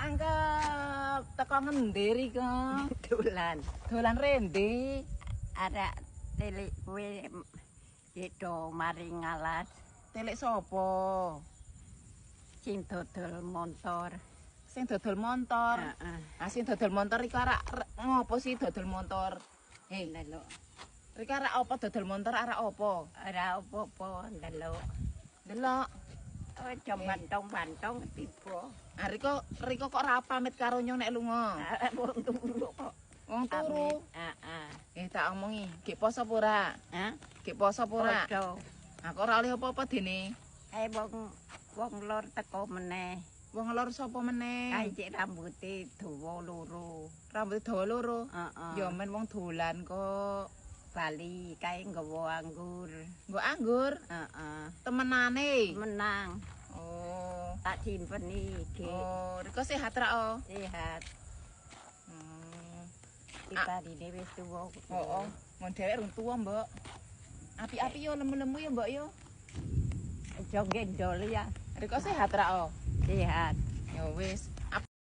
Tangkep teko ngendi rika? Dolan. Dolan rendi? Arek tilik kuwi do mari ngalas. Tilik sapa? Sing dodol montor. Sing dodol montor. Heeh. Ah, sing dodol montor iku arek ngopo sih dodol montor? Hei, Ndelok. Rika arek apa dodol montor, arek apa? Ora apa-apa ndelok. Delok. Aja bantong-bantong tiba. Ah, Rika, Rika kok ora pamit karo nyong nek lunga? Wong turu kok. Wong turu. Heeh. Eh, tak omongi, gek poso apa ora? Hah? Gek poso apa ora? Padha. Aku ora oleh apa-apa dene. Kae wong wong lor teko meneh. Wong lor sapa meneh? Kae cek rambuté dawa loro. Rambut dawa loro. Heeh. Ya men wong dolan kok. Bali kae nggawa anggur. Nggo anggur Heeh. temenane. Menang. Oh. Tak simpeni iki. Oh, Rika sehat ra oh? Sehat. Diparine wis tuwa. Oh, oh. Mon dhewek rung tuwa, Mbok. Api-api yo lemu-lemu ya, Mbok yo. Aja gendol ya. Rika sehat ra oh? Sehat. Ya wis.